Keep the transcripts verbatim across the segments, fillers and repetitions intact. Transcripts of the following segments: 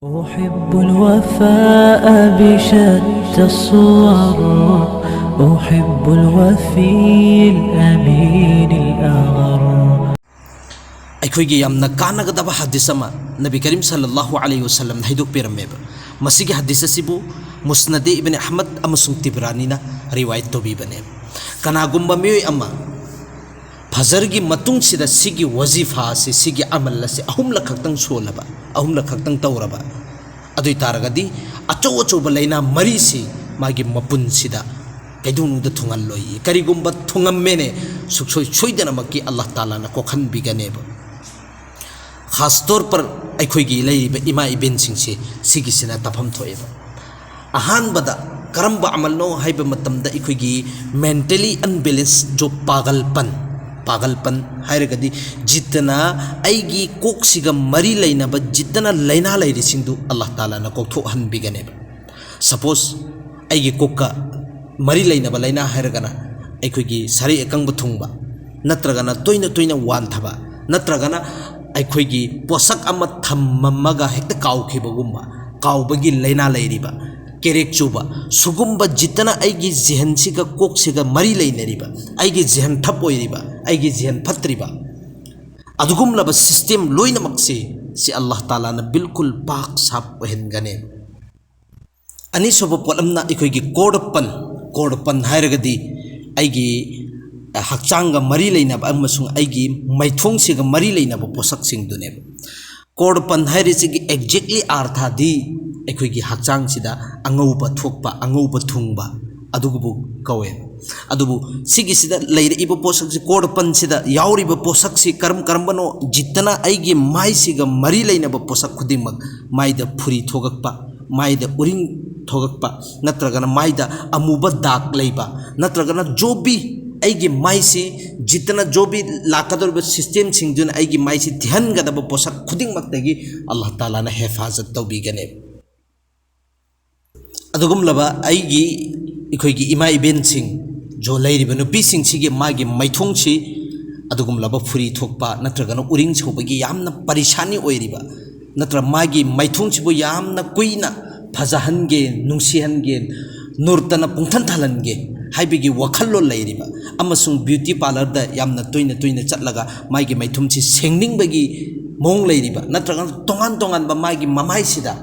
أحب الوفاء بشتى الصور، أحب الوفي الأمين الأغر. ꯑꯩꯈꯣꯏꯒꯤ ꯌꯥꯝꯅ ꯀꯥꯟꯅꯒꯗꯕ ꯍꯗꯤꯁ ꯑꯃ ꯅꯕꯤ ꯀꯔꯤꯝ ꯁꯜꯂꯜꯂꯥꯍꯨ ꯑꯂꯩꯍꯤ ꯋꯁꯜꯂꯝꯅ ꯍꯥꯏꯗꯣꯛꯄꯤꯔꯝꯃꯦꯕ꯫ ꯃꯁꯤꯒꯤ ꯍꯗꯤꯁ ꯑꯁꯤꯕꯨ ꯃꯨꯁꯅꯗꯦ ꯏꯕꯅꯤ ꯑꯍꯃꯗ ꯑꯃꯁꯨꯡ ꯇꯤꯕ꯭ꯔꯥꯅꯤꯅ ꯔꯤꯋꯥꯌꯠ ꯇꯧꯕꯤꯕꯅꯦ꯫ ꯀꯅꯥꯒꯨꯝꯕ ꯃꯤꯑꯣꯏ ꯑꯃ ꯐꯖꯔꯒꯤ ꯃꯇꯨꯡꯁꯤꯗ ꯁꯤꯒꯤ ꯋꯖꯤꯐꯥ ꯑꯁꯤ, ꯁꯤꯒꯤ ꯑꯃꯜ ꯑꯁꯤ ꯑꯍꯨꯝꯂꯛ ꯈꯛꯇꯪ ꯁꯣꯜꯂꯕ, ꯑꯍꯨꯝꯂꯛ ꯈꯛꯇꯪ ꯇꯧꯔꯕ, ꯑꯗꯨ ꯑꯣꯏ ꯇꯥꯔꯒꯗꯤ ꯑꯆꯧ ꯑꯆꯧꯕ ꯂꯥꯏꯅꯥ ꯃꯔꯤꯁꯤ ꯃꯥꯒꯤ ꯃꯄꯨꯟꯁꯤꯗ ꯀꯩꯗꯧꯅꯨꯡꯗ ꯊꯨꯡꯍꯜꯂꯣꯏ꯫ ꯀꯔꯤꯒꯨꯝꯕ ꯊꯨꯡꯉꯝꯃꯦꯅꯦ, ꯁꯨꯛꯁꯣꯏ ꯁꯣꯏꯗꯅꯃꯛꯀꯤ ꯑꯜꯂꯥꯍ ꯇꯥꯂꯥꯅ ꯀꯣꯛꯍꯟꯕꯤꯒꯅꯦꯕ꯫ ꯈꯥꯁ ꯇꯧꯔ ꯄꯔ ꯑꯩꯈꯣꯏꯒꯤ ꯂꯩꯔꯤꯕ ꯏꯃꯥ ꯏꯕꯦꯟꯁꯤꯡꯁꯦ ꯁꯤꯒꯤꯁꯤꯅ ꯇꯥꯐꯝ ꯊꯣꯛꯑꯦꯕ꯫ ꯑꯍꯥꯟꯕꯗ ꯀꯔꯝꯕ ꯑꯃꯜꯅꯣ ꯍꯥꯏꯕ ꯃꯇꯝꯗ, ꯑꯩꯈꯣꯏꯒꯤ mentally unbalanced, ꯖꯣ ꯄꯥꯒꯜꯄꯟ, ꯄꯥꯒꯜꯄꯟ ꯍꯥꯏꯔꯒꯗꯤ ꯖꯤꯠꯇꯅ ꯑꯩꯒꯤ ꯀꯣꯛꯁꯤꯒ ꯃꯔꯤ ꯂꯩꯅꯕ ꯖꯤꯠꯇꯅ ꯂꯥꯏꯅꯥ ꯂꯩꯔꯤꯁꯤꯡꯗꯨ ꯑꯜꯂꯥꯍ ꯇꯥꯂꯥꯅ ꯀꯣꯛꯊꯣꯛꯍꯟꯕꯤꯒꯅꯦꯕ꯫ ꯁꯄꯣꯁ, ꯑꯩꯒꯤ ꯀꯣꯛꯀ ꯃꯔꯤ ꯂꯩꯅꯕ ꯂꯥꯏꯅꯥ ꯍꯥꯏꯔꯒꯅ ꯑꯩꯈꯣꯏꯒꯤ ꯁꯔꯩ ꯑꯀꯪꯕ ꯊꯨꯡꯕ, ꯅꯠꯇ꯭ꯔꯒꯅ ꯇꯣꯏꯅ ꯇꯣꯏꯅ ꯋꯥꯟꯊꯕ, ꯅꯠꯇ꯭ꯔꯒꯅ ꯑꯩꯈꯣꯏꯒꯤ ꯄꯣꯠꯁꯛ ꯑꯃ ꯊꯝꯃꯝꯃꯒ ꯍꯦꯛꯇ ꯀꯥꯎꯈꯤꯕꯒꯨꯝꯕ, ꯀꯥꯎꯕꯒꯤ ꯂꯥꯏꯅꯥ ꯂꯩꯔꯤꯕ, ꯀꯦꯔꯦꯛ ꯆꯨꯕ, ꯁꯨꯒꯨꯝꯕ ꯖꯤꯠꯇꯅ ꯑꯩꯒꯤ ꯖꯤꯍꯟꯁꯤꯒ ꯀꯣꯛꯁꯤꯒ ꯃꯔꯤ ꯂꯩꯅꯔꯤꯕ, ꯑꯩꯒꯤ ꯖꯤꯍꯟ ꯊꯞ ꯑꯣꯏꯔꯤꯕ, ꯑꯩꯒꯤ ꯖꯤꯍꯟ ꯐꯠꯇ꯭ꯔꯤꯕ, ꯑꯗꯨꯒꯨꯝꯂꯕ ꯁꯤꯁꯇꯦꯝ ꯂꯣꯏꯅꯃꯛꯁꯤ ꯁꯤ ꯑꯜꯂꯥꯍ ꯇꯥꯂꯥꯅ ꯕꯤꯜꯀꯨꯜ ꯄꯥꯛ ꯁꯥꯞ ꯑꯣꯏꯍꯟꯒꯅꯦꯕ꯫ ꯑꯅꯤꯁꯨꯕ ꯄꯣꯠꯂꯝꯅ ꯑꯩꯈꯣꯏꯒꯤ ꯀꯣꯔꯗꯄꯟ꯫ ꯀꯣꯔꯗꯄꯟ ꯍꯥꯏꯔꯒꯗꯤ ꯑꯩꯒꯤ ꯍꯛꯆꯥꯡꯒ ꯃꯔꯤ ꯂꯩꯅꯕ ꯑꯃꯁꯨꯡ ꯑꯩꯒꯤ ꯃꯥꯏꯊꯣꯡꯁꯤꯒ ꯃꯔꯤ ꯂꯩꯅꯕ ꯄꯣꯠꯁꯛꯁꯤꯡꯗꯨꯅꯦꯕ꯫ ꯀꯣꯔꯗꯄꯟ ꯍꯥꯏꯔꯤꯁꯤꯒꯤ exactly ꯑꯥꯔꯊꯥꯗꯤ ꯑꯩꯈꯣꯏꯒꯤ ꯍꯛꯆꯥꯡꯁꯤꯗ ꯑꯉꯧꯕ ꯊꯣꯛꯄ, ꯑꯉꯧꯕ ꯊꯨꯡꯕ, ꯑꯗꯨꯒꯨꯕꯨ ꯀꯧꯋꯦ꯫ ꯑꯗꯨꯕꯨ ꯁꯤꯒꯤꯁꯤꯗ ꯂꯩꯔꯛꯏꯕ ꯄꯣꯠꯁꯛꯁꯤ, ꯀꯣꯔꯗꯄꯟꯁꯤꯗ ꯌꯥꯎꯔꯤꯕ ꯄꯣꯠꯁꯛꯁꯤ ꯀꯔꯝ ꯀꯔꯝꯕꯅꯣ? ꯖꯤꯠꯇꯅ ꯑꯩꯒꯤ ꯃꯥꯏꯁꯤꯒ ꯃꯔꯤ ꯂꯩꯅꯕ ꯄꯣꯠꯁꯛ ꯈꯨꯗꯤꯡꯃꯛ, ꯃꯥꯏꯗ ꯐꯨꯔꯤ ꯊꯣꯛꯂꯛꯄ, ꯃꯥꯏꯗ ꯎꯔꯤꯡ ꯊꯣꯛꯂꯛꯄ, ꯅꯠꯇ꯭ꯔꯒꯅ ꯃꯥꯏꯗ ꯑꯃꯨꯕ ꯗꯥꯛ ꯂꯩꯕ, ꯅꯠꯇ꯭ꯔꯒꯅ ꯖꯣꯕꯤ, ꯑꯩꯒꯤ ꯃꯥꯏꯁꯤ ꯖꯤꯠꯇꯅ ꯖꯣꯕꯤ ꯂꯥꯛꯀꯗꯧꯔꯤꯕ ꯁꯤꯁꯇꯦꯝꯁꯤꯡꯗꯨꯅ ꯑꯩꯒꯤ ꯃꯥꯏꯁꯤ ꯊꯤꯍꯟꯒꯗꯕ ꯄꯣꯠꯁꯛ ꯈꯨꯗꯤꯡꯃꯛꯇꯒꯤ ꯑꯜꯂꯥꯍ ꯇꯥꯂꯥꯅ ꯍꯦꯐꯥꯖꯠ ꯇꯧꯕꯤꯒꯅꯦꯕ꯫ ꯑꯗꯨꯒꯨꯝꯂꯕ ꯑꯩꯒꯤ, ꯑꯩꯈꯣꯏꯒꯤ ꯏꯃꯥ ꯏꯕꯦꯟꯁꯤꯡ, ꯖꯣ ꯂꯩꯔꯤꯕ ꯅꯨꯄꯤꯁꯤꯡꯁꯤꯒꯤ ꯃꯥꯒꯤ ꯃꯥꯏꯊꯣꯡꯁꯤ ꯑꯗꯨꯒꯨꯝꯂꯕ ꯐꯨꯔꯤ ꯊꯣꯛꯄ ꯅꯠꯇ꯭ꯔꯒꯅ ꯎꯔꯤꯡ ꯁꯧꯕꯒꯤ ꯌꯥꯝꯅ ꯄꯔꯤꯁꯥꯅꯤ ꯑꯣꯏꯔꯤꯕ, ꯅꯠꯇ꯭ꯔ ꯃꯥꯒꯤ ꯃꯥꯏꯊꯣꯡꯁꯤꯕꯨ ꯌꯥꯝꯅ ꯀꯨꯏꯅ ꯐꯖꯍꯟꯒꯦ, ꯅꯨꯡꯁꯤꯍꯟꯒꯦ, ꯅꯨꯔꯇꯅ ꯄꯨꯡꯊꯟ ꯊꯜꯍꯟꯒꯦ ꯍꯥꯏꯕꯒꯤ ꯋꯥꯈꯜꯂꯣꯟ ꯂꯩꯔꯤꯕ, ꯑꯃꯁꯨꯡ ꯕ꯭ꯌꯨꯇꯤ ꯄꯥꯔꯂꯔꯗ ꯌꯥꯝꯅ ꯇꯣꯏꯅ ꯇꯣꯏꯅ ꯆꯠꯂꯒ ꯃꯥꯒꯤ ꯃꯥꯏꯊꯣꯡꯁꯤ ꯁꯦꯡꯅꯤꯡꯕꯒꯤ ꯃꯑꯣꯡ ꯂꯩꯔꯤꯕ, ꯅꯠꯇ꯭ꯔꯒ ꯇꯣꯉꯥꯟ ꯇꯣꯉꯥꯟꯕ ꯃꯥꯒꯤ ꯃꯃꯥꯏꯁꯤꯗ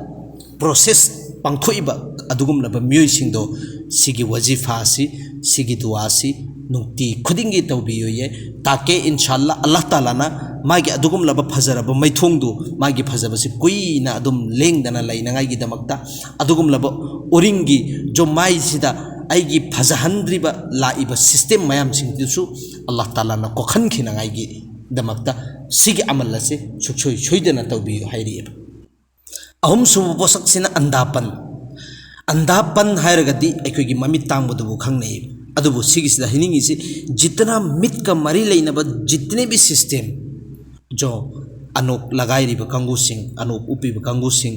ꯄ꯭ꯔꯣꯁꯦꯁ ꯄꯥꯡꯊꯣꯛꯏꯕ ꯑꯗꯨꯒꯨꯝꯂꯕ ꯃꯤꯑꯣꯏꯁꯤꯡꯗꯣ ꯁꯤꯒꯤ ꯋꯥꯖꯤꯐꯥ ꯑꯁꯤ, ꯁꯤꯒꯤ ꯗꯨꯋꯥ ꯑꯁꯤ ꯅꯨꯡꯇꯤ ꯈꯨꯗꯤꯡꯒꯤ ꯇꯧꯕꯤꯌꯨꯌꯦ꯫ ꯇꯥꯀꯦ ꯏꯟꯁꯥꯜꯂꯥ, ꯑꯜꯂꯥꯍ ꯇꯥꯂꯥꯅ ꯃꯥꯒꯤ ꯑꯗꯨꯒꯨꯝꯂꯕ ꯐꯖꯔꯕ ꯃꯥꯏꯊꯣꯡꯗꯨ, ꯃꯥꯒꯤ ꯐꯖꯕꯁꯤ ꯀꯨꯏꯅ ꯑꯗꯨꯝ ꯂꯦꯡꯗꯅ ꯂꯩꯅꯉꯥꯏꯒꯤꯗꯃꯛꯇ, ꯑꯗꯨꯒꯨꯝꯂꯕ ꯎꯔꯤꯡꯒꯤ ꯖꯣ ꯃꯥꯏꯁꯤꯗ ꯑꯩꯒꯤ ꯐꯖꯍꯟꯗ꯭ꯔꯤꯕ ꯂꯥꯛꯏꯕ ꯁꯤꯁꯇꯦꯝ ꯃꯌꯥꯝꯁꯤꯡꯗꯨꯁꯨ ꯑꯜꯂꯥꯍ ꯇꯥꯂꯥꯅ ꯀꯣꯛꯍꯟꯈꯤꯅꯉꯥꯏꯒꯤꯗꯃꯛꯇ ꯁꯤꯒꯤ ꯑꯃꯜ ꯑꯁꯤ ꯁꯨꯡꯁꯣꯏ ꯁꯣꯏꯗꯅ ꯇꯧꯕꯤꯌꯨ ꯍꯥꯏꯔꯤꯑꯕ꯫ ꯑꯍꯨꯝꯁꯨꯕ ꯄꯣꯠꯁꯛꯁꯤꯅ ꯑꯟꯙꯥꯄꯟ꯫ ꯑꯟꯙꯥꯄꯟ ꯍꯥꯏꯔꯒꯗꯤ ꯑꯩꯈꯣꯏꯒꯤ ꯃꯃꯤꯠ ꯇꯥꯡꯕꯗꯨꯕꯨ ꯈꯪꯅꯩ꯫ ꯑꯗꯨꯕꯨ ꯁꯤꯒꯤꯁꯤꯗ ꯍꯥꯏꯅꯤꯡꯉꯤꯁꯤ, ꯖꯤꯇꯅꯥ ꯃꯤꯠꯀ ꯃꯔꯤ ꯂꯩꯅꯕ ꯖꯤꯇꯅꯦꯕꯤ ꯁꯤꯁꯇꯦꯝ, ꯖꯣ ꯑꯅꯣꯛ ꯂꯒꯥꯏꯔꯤꯕ ꯀꯥꯡꯕꯨꯁꯤꯡ, ꯑꯅꯣꯛ ꯎꯞꯄꯤꯕ ꯀꯥꯡꯕꯨꯁꯤꯡ,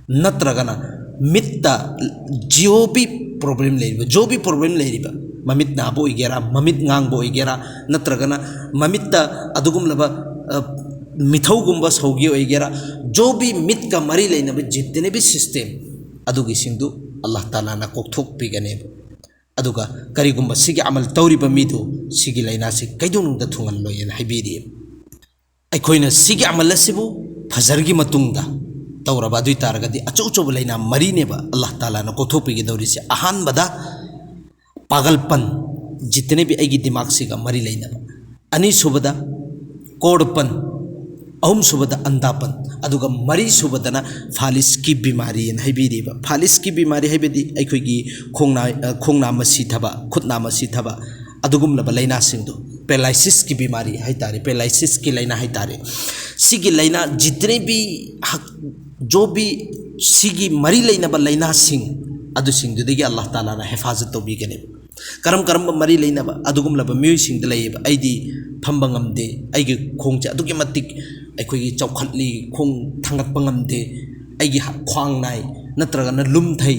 ꯅꯠꯇ꯭ꯔꯒꯅ ꯃꯤꯠꯇ ꯖꯤꯑꯣꯕꯤ ꯄ꯭ꯔꯣꯕ꯭ꯂꯦꯝ ꯂꯩꯔꯤꯕ, ꯖꯣꯕꯤ ꯄ꯭ꯔꯣꯕ꯭ꯂꯦꯝ ꯂꯩꯔꯤꯕ, ꯃꯃꯤꯠ ꯅꯥꯕ ꯑꯣꯏꯒꯦꯔꯥ, ꯃꯃꯤꯠ ꯉꯥꯡꯕ ꯑꯣꯏꯒꯦꯔꯥ, ꯅꯠꯇ꯭ꯔꯒꯅ ꯃꯃꯤꯠꯇ ꯑꯗꯨꯒꯨꯝꯂꯕ, ꯑ, ꯃꯤꯊꯧꯒꯨꯝꯕ ꯁꯧꯒꯦ ꯑꯣꯏꯒꯦꯔꯥ, ꯖꯣꯕꯤ ꯃꯤꯠꯀ ꯃꯔꯤ ꯂꯩꯅꯕ ꯖꯤꯇꯅꯦꯕꯤ ꯁꯤꯁꯇꯦꯝ ꯑꯗꯨꯒꯤꯁꯤꯡꯗꯨ ꯑꯜꯂꯥꯍ ꯇꯥꯂꯥꯅ ꯀꯣꯛꯊꯣꯛꯄꯤꯒꯅꯦꯕ꯫ ꯑꯗꯨꯒ ꯀꯔꯤꯒꯨꯝꯕ ꯁꯤꯒꯤ ꯑꯃꯜ ꯇꯧꯔꯤꯕ ꯃꯤꯗꯨ ꯁꯤꯒꯤ ꯂꯥꯏꯅꯥꯁꯤ ꯀꯩꯗꯧꯅꯨꯡꯗ ꯊꯨꯡꯍꯜꯂꯣꯏꯅ ꯍꯥꯏꯕꯤꯔꯤ꯫ ꯑꯩꯈꯣꯏꯅ ꯁꯤꯒꯤ ꯑꯃꯜ ꯑꯁꯤꯕꯨ ꯐꯖꯔꯒꯤ ꯃꯇꯨꯡꯗ ꯇꯧꯔꯕ ꯑꯗꯨ ꯑꯣꯏ ꯇꯥꯔꯒꯗꯤ ꯑꯆꯧ ꯑꯆꯧꯕ ꯂꯥꯏꯅꯥ ꯃꯔꯤꯅꯦꯕ ꯑꯜꯂꯥꯍ ꯇꯥꯂꯥꯅ ꯀꯣꯛꯊꯣꯛꯄꯤꯒꯗꯧꯔꯤꯁꯦ꯫ ꯑꯍꯥꯟꯕꯗ ꯄꯥꯒꯜꯄꯟ, ꯖꯤꯇꯅꯦꯕꯤ ꯑꯩꯒꯤ ꯗꯤꯃꯥꯛꯁꯤꯒ ꯃꯔꯤ ꯂꯩꯅꯕ꯫ ꯑꯅꯤꯁꯨꯕꯗ ꯀꯣꯔꯄꯟ, ꯑꯍꯨꯝꯁꯨꯕꯗ ꯑꯟꯗꯥꯄꯟ, ꯑꯗꯨꯒ ꯃꯔꯤꯁꯨꯕꯗꯅ ꯐꯥꯂꯤꯁꯀꯤ ꯕꯤꯃꯥꯔꯤ ꯍꯥꯏꯅ ꯍꯥꯏꯕꯤꯔꯤꯕ꯫ ꯐꯥꯂꯤꯁꯀꯤ ꯕꯤꯃꯥꯔꯤ ꯍꯥꯏꯕꯗꯤ ꯑꯩꯈꯣꯏꯒꯤ ꯈꯣꯡꯅꯥ-, ꯑ, ꯈꯣꯡꯅꯥ ꯃꯁꯤꯊꯕ, ꯈꯨꯠꯅꯥ ꯃꯁꯤꯊꯕ, ꯑꯗꯨꯒꯨꯝꯂꯕ ꯂꯥꯏꯅꯥꯁꯤꯡꯗꯣ, ꯄꯦꯔꯥꯂꯥꯏꯁꯤꯁꯀꯤ ꯕꯤꯃꯥꯔꯤ ꯍꯥꯏꯇꯥꯔꯦ, ꯄꯦꯔꯥꯂꯥꯏꯁꯤꯁꯀꯤ ꯂꯥꯏꯅꯥ ꯍꯥꯏꯇꯥꯔꯦ꯫ ꯁꯤꯒꯤ ꯂꯥꯏꯅꯥ ꯖꯤꯇꯅꯦꯕꯤ ꯍꯛ-, ꯖꯣꯕꯤ ꯁꯤꯒꯤ ꯃꯔꯤ ꯂꯩꯅꯕ ꯂꯥꯏꯅꯥꯁꯤꯡ ꯑꯗꯨꯁꯤꯡꯗꯨꯗꯒꯤ ꯑꯜꯂꯥꯍ ꯇꯥꯂꯥꯅ ꯍꯦꯐꯥꯖꯠ ꯇꯧꯕꯤꯒꯅꯦꯕ꯫ ꯀꯔꯝ ꯀꯔꯝꯕ ꯃꯔꯤ ꯂꯩꯅꯕ ꯑꯗꯨꯒꯨꯝꯂꯕ ꯃꯤꯑꯣꯏꯁꯤꯡꯗ ꯂꯩꯌꯦꯕ? ꯑꯩꯗꯤ ꯐꯝꯕ ꯉꯝꯗꯦ, ꯑꯩꯒꯤ ꯈꯣꯡꯁꯦ ꯑꯗꯨꯛꯀꯤ ꯃꯇꯤꯛ ꯑꯩꯈꯣꯏꯒꯤ ꯆꯥꯎꯈꯠꯂꯤ, ꯈꯣꯡ ꯊꯥꯡꯒꯠꯄ ꯉꯝꯗꯦ, ꯑꯩꯒꯤ ꯍ-, ꯈ꯭ꯋꯥꯡ ꯅꯥꯏ, ꯅꯠꯇ꯭ꯔꯒꯅ ꯂꯨꯝꯊꯩ,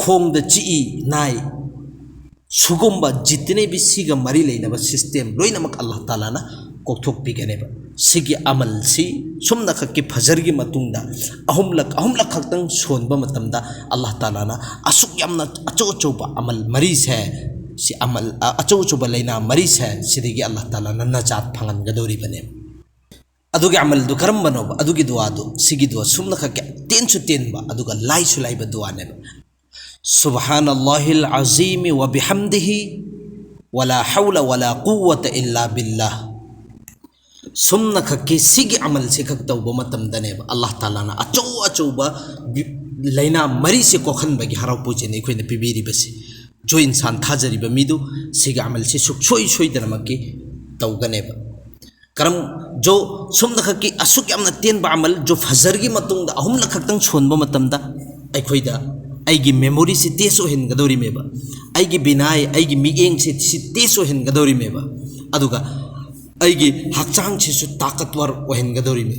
ꯈꯣꯡꯗ ꯆꯤꯛꯏ, ꯅꯥꯏ, ꯁꯤꯒꯨꯝꯕ ꯖꯤꯇꯅꯦꯕꯤ ꯁꯤꯒ ꯃꯔꯤ ꯂꯩꯅꯕ ꯁꯤꯁꯇꯦꯝ ꯂꯣꯏꯅꯃꯛ ꯑꯜꯂꯥꯍ ꯇꯥꯂꯥꯅ ꯀꯣꯛꯊꯣꯛꯄꯤꯒꯅꯦꯕ꯫ ꯁꯤꯒꯤ ꯑꯃꯜꯁꯤ ꯁꯨꯝꯅꯈꯛꯀꯤ ꯐꯖꯔꯒꯤ ꯃꯇꯨꯡꯗ ꯑꯍꯨꯝꯂꯛ ꯑꯍꯨꯝꯂꯛ ꯈꯛꯇꯪ ꯁꯣꯟꯕ ꯃꯇꯝꯗ ꯑꯜꯂꯥꯍ ꯇꯥꯂꯥꯅ ꯑꯁꯨꯛ ꯌꯥꯝꯅ ꯑꯆꯧ ꯑꯆꯧꯕ ꯑꯃꯜ ꯃꯔꯤꯁꯦ, ꯁꯤ ꯑꯃꯜ, ꯑ, ꯑꯆꯧ ꯑꯆꯧꯕ ꯂꯥꯏꯅꯥ ꯃꯔꯤꯁꯦ, ꯁꯤꯗꯒꯤ ꯑꯜꯂꯥꯍ ꯇꯥꯂꯥꯅ ꯅꯖꯥꯠ ꯐꯪꯍꯟꯒꯗꯧꯔꯤꯕꯅꯦꯕ꯫ ꯑꯗꯨꯒꯤ ꯑꯃꯜꯗꯨ ꯀꯔꯝꯕꯅꯣꯕ? ꯑꯗꯨꯒꯤ ꯗꯨꯋꯥꯗꯨ, ꯁꯤꯒꯤ ꯗꯨꯋꯥ ꯁꯨꯝꯅꯈꯛꯀꯤ ꯇꯦꯟꯁꯨ ꯇꯦꯟꯕ ꯑꯗꯨꯒ ꯂꯥꯏꯁꯨ ꯂꯥꯏꯕ ꯗꯨꯋꯥꯅꯦꯕ꯫ "ꯁꯨꯕꯍꯥꯅꯜꯂꯥꯍꯤꯜ ꯑꯖꯤꯃꯤ ꯋ ꯕꯤꯍꯝꯗꯤꯍꯤ, ꯋ ꯂꯥ ꯍꯧꯂ ꯋ ꯂꯥ ꯀꯨꯋ꯭ꯋꯇ ꯏꯜꯂꯥ ꯕꯤꯜꯂꯥꯍ"꯫ ꯁꯨꯝꯅꯈꯛꯀꯤ ꯁꯤꯒꯤ ꯑꯃꯜꯁꯤ ꯈꯛ ꯇꯧꯕ ꯃꯇꯝꯗꯅꯦꯕ ꯑꯜꯂꯥꯍ ꯇꯥꯂꯥꯅ ꯑꯆꯧ ꯑꯆꯧꯕ ꯕꯤ-, ꯂꯥꯏꯅꯥ ꯃꯔꯤꯁꯦ ꯀꯣꯛꯍꯟꯕꯒꯤ ꯍꯔꯥꯎ ꯄꯨꯖꯦꯅ ꯑꯩꯈꯣꯏꯅ ꯄꯤꯕꯤꯔꯤꯕꯁꯦ꯫ ꯖꯣ ꯏꯟꯁꯥꯟ ꯊꯥꯖꯔꯤꯕ ꯃꯤꯗꯨ ꯁꯤꯒꯤ ꯑꯃꯜꯁꯤ ꯁꯨꯛꯁꯣꯏ ꯁꯣꯏꯗꯅꯃꯛꯀꯤ ꯇꯧꯒꯅꯦꯕ꯫ ꯀꯔꯝ, ꯖꯣ ꯁꯨꯝꯅꯈꯛꯀꯤ ꯑꯁꯨꯛ ꯌꯥꯝꯅ ꯇꯦꯟꯕ ꯑꯃꯜ, ꯖꯣ ꯐꯖꯔꯒꯤ ꯃꯇꯨꯡꯗ ꯑꯍꯨꯝꯂꯛ ꯈꯛꯇꯪ ꯁꯣꯟꯕ ꯃꯇꯝꯗ ꯑꯩꯈꯣꯏꯗ ꯑꯩꯒꯤ ꯃꯦꯃꯣꯔꯤꯁꯤ ꯇꯦꯁ ꯑꯣꯏꯍꯟꯒꯗꯧꯔꯤꯃꯦꯕ, ꯑꯩꯒꯤ ꯕꯤꯅꯥꯏ, ꯑꯩꯒꯤ ꯃꯤꯠꯌꯦꯡꯁꯤ ꯁꯤ ꯇꯦꯁ ꯑꯣꯏꯍꯟꯒꯗꯧꯔꯤꯃꯦꯕ, ꯑꯗꯨꯒ ꯑꯩꯒꯤ ꯍꯛꯆꯥꯡꯁꯤꯁꯨ ꯇꯥꯀꯠꯋꯔ ꯑꯣꯏꯍꯟꯒꯗꯧꯔꯤꯃꯤ꯫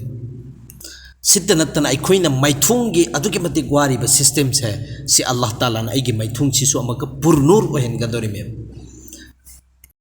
ꯁꯤꯇ ꯅꯠꯇꯅ ꯑꯩꯈꯣꯏꯅ ꯃꯥꯏꯊꯣꯡꯒꯤ ꯑꯗꯨꯛꯀꯤ ꯃꯇꯤꯛ ꯋꯥꯔꯤꯕ ꯁꯤꯁꯇꯦꯝꯁꯦ, ꯁꯤ ꯑꯜꯂꯥꯍ ꯇꯥꯂꯥꯅ ꯑꯩꯒꯤ ꯃꯥꯏꯊꯣꯡꯁꯤꯁꯨ ꯑꯃꯨꯛꯀ ꯄꯨꯔꯅꯨꯔ ꯑꯣꯏꯍꯟꯒꯗꯧꯔꯤꯃꯦꯕ꯫